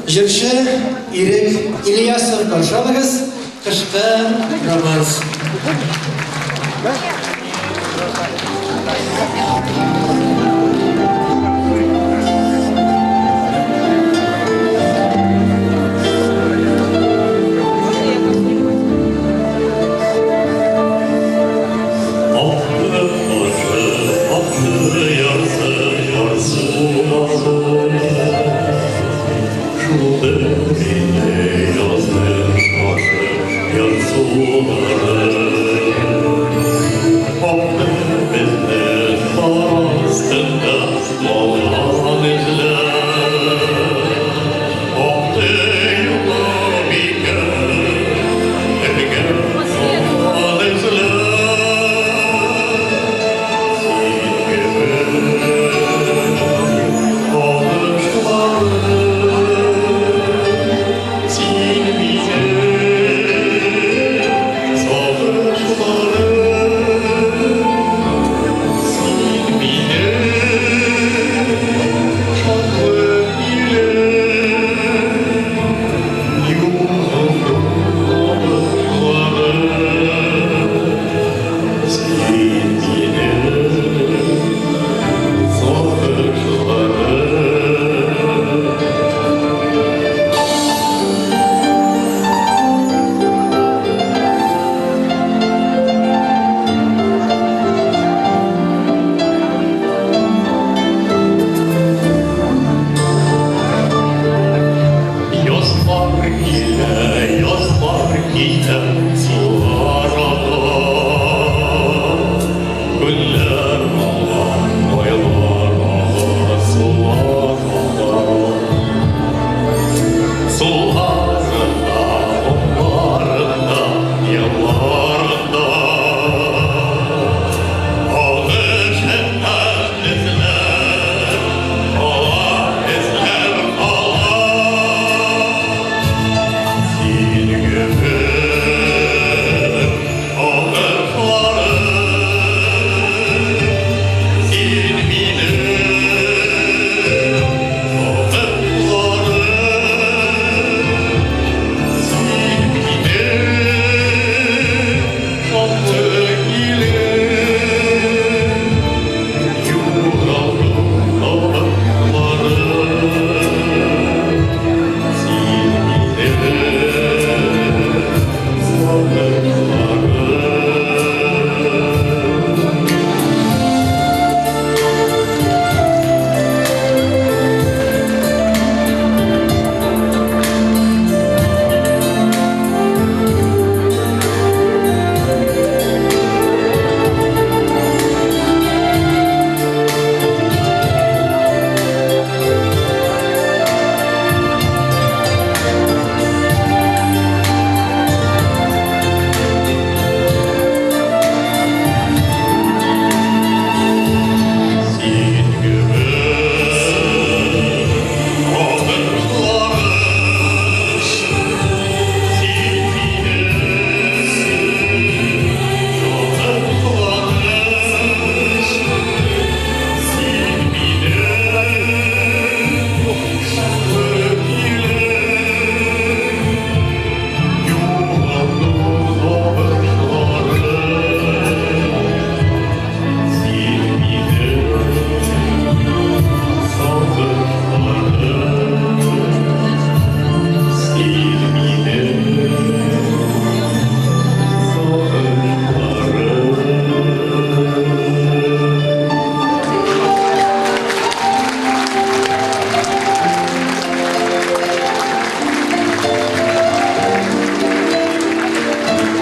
Җырчы Ирек Ильясов каршы алыгыз, Кышкы романс.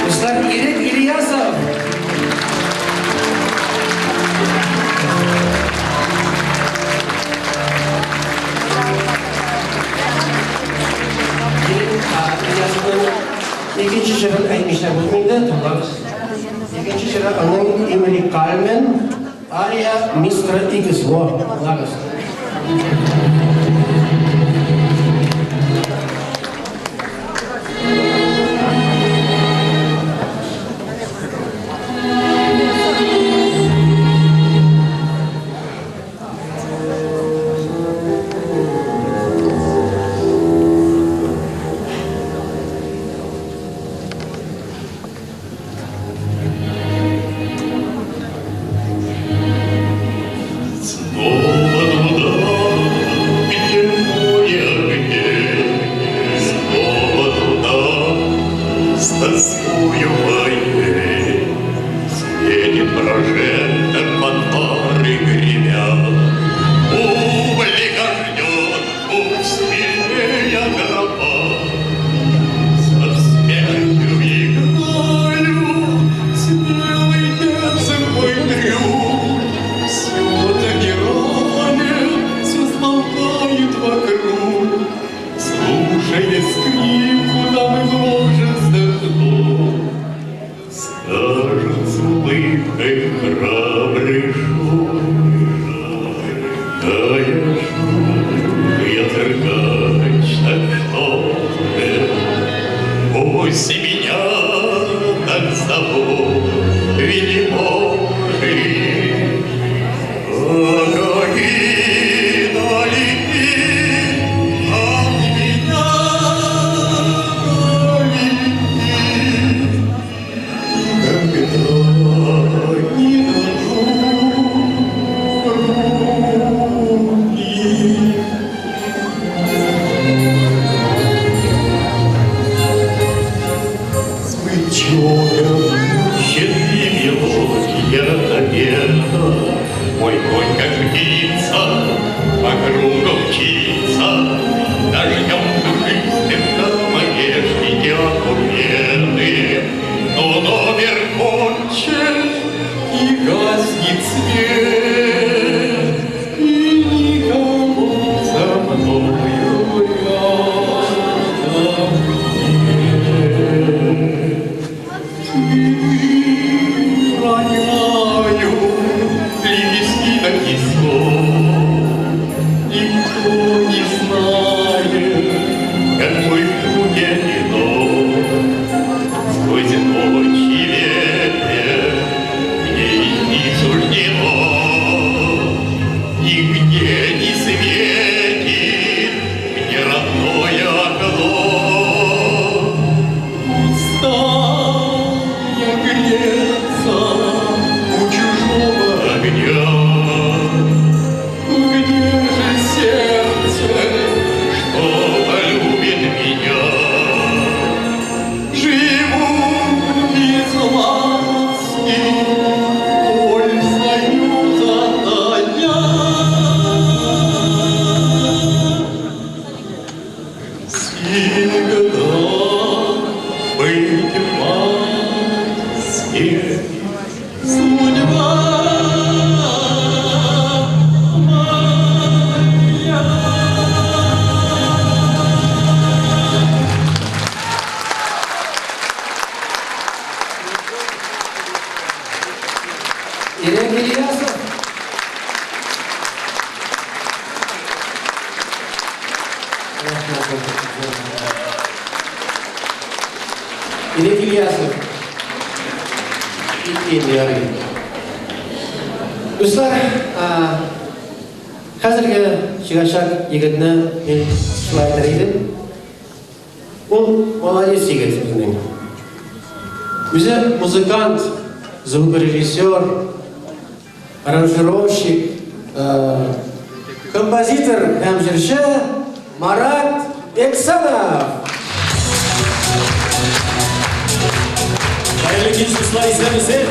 Дуслар, Ирек Ильясов! Ирек Ильясовның икенче җырын әйтмичә булмый инде, тыңлагыз. Икенче җыры аның Имри Кальмен, Ария Мистера Икс. Во, тыңлагыз. Смелее гроба. Со смертью играю, смелый дерзкий трюк. Все замирает, все смолкает вокруг. Слушая скрипку, там и в ложе вздохну. Скажет с улыбкой храбрый шут, а я шут, я циркач, так что же, пусть меня так зовут, вельможи. А какие далеки от меня далеки. Никогда не дадут руки. Смычок, щедрый мелодия победа, мой конь, как птица, по кругу мчится, дождем душистым на манежке окумены. Но номер кончен, и гаснет свет, и никого за мною рядом нет. Цветы роняю, лепестки на песок. Никто не знает, как мой путь одинок. Сквозь ночь и ветер мне идти суждено. Нигде не светит мне родное окно. Устал я греться у чужого огня. Где же сердце, что полюбит меня? Живу без ласки, боль свою затая. Всегда быть в ласке, судьба моя. Ирек Ильясов. Ирек Ильясов. Киткән ярый. Дуслар, хәзерге чыгачак егетне мин шулай әйтер идем. Ул молодец егет үзенең. Үзе музыкант, звукорежиссер, аранжировщик, композитор һәм җырчы Марат Эксанов. Хәерле кич, дуслар, исәнмесез?